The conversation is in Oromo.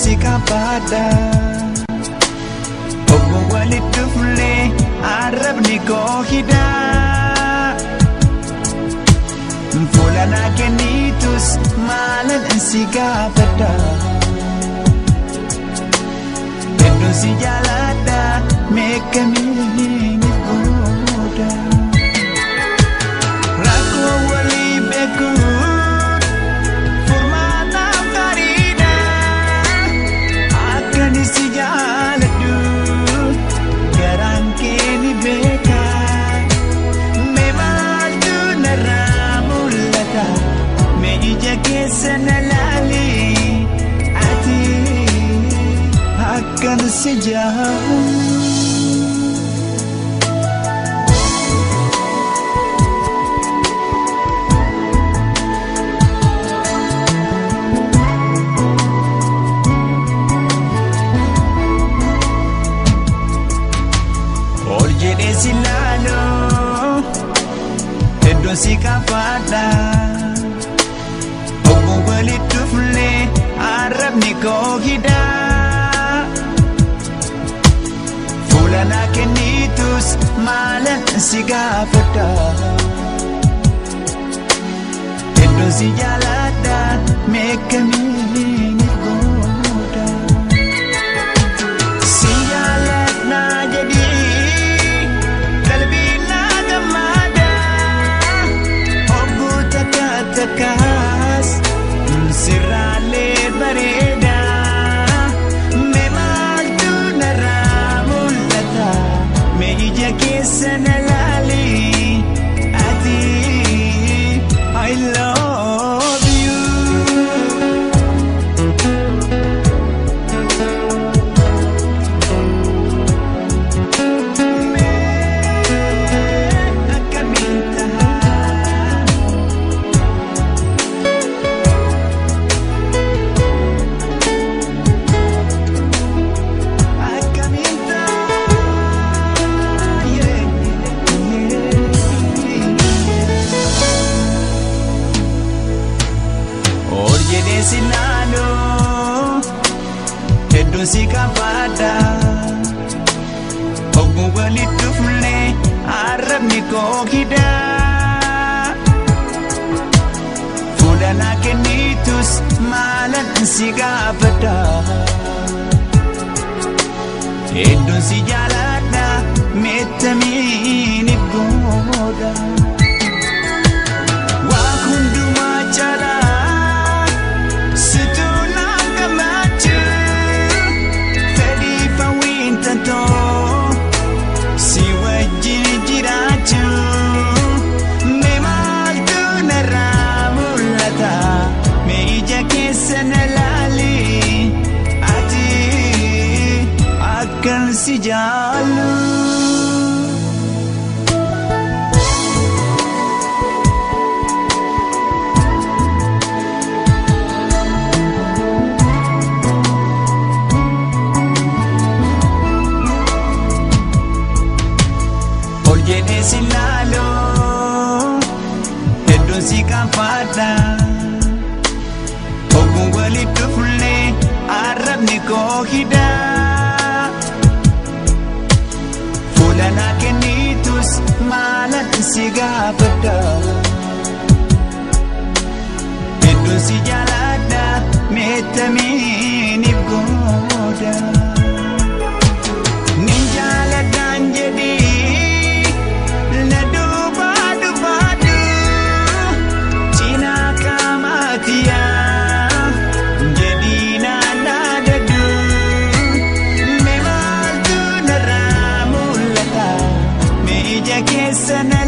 si qabaadha. Obbo walitti dhufnee arrabni koo hidhaa. Fuula naa kennitus maalan si gaafadha. Hedduun si jaaladha meeqamiin godha. Rakkoo walii beekuun furmaataaf gaariidha. Akkan si jaaladhu garaan kee ni beeka. Mee maaltu narraa mul'ata? Mee ija keessa na laali ati akkan si jaaladhu. Ol jedhee si laaloo hedduun si qabaadha. Obbo walitti dhufnee arrabni koo hidhaa. Fuula naa kennitus maalan si gaafadha. Hedduun si jaaladha meeqamiin godha. Si jaaladha jedhii qalbii naa gammada. Obbo takka takkaas sirraalee bareeda. Mee maaltu narraa mul'ata? Mee ija keessa na laali ati I love you. Mee akkamiin ta'a? Akkamiin ta'a? Ol jedhee si laaloo hedduun si qabaadha. Obbo walitti dhufnee arrabni koo hidhaa. Fuula naa kennitus maalan si gaafadha. Hedduun si jaaladha meettamiin godha. Waa hundumaa caalaa situ naa gammachuu. Fedhii fawwiin tantoo si wajjin jiraachuu. Mee maaltu narraa mul'ata? Mee ija keessa na laali ati akkan si jaallu. Ol jedhee si laaloo hedduun si qaanfadha. Ogguun walitti dhufnee arrabni koo hidhaa. Fuula naa kennitus maalan si gaafadha. Hedduun si jaaladha meettamiin godha. Nin jaaladhaan jedhii na duubaa dubaadhu. Cinaa qaamaatiyaa jedhii na dhaadadhu. Mee maaltu narraa mul'ata? Mee ija keessa na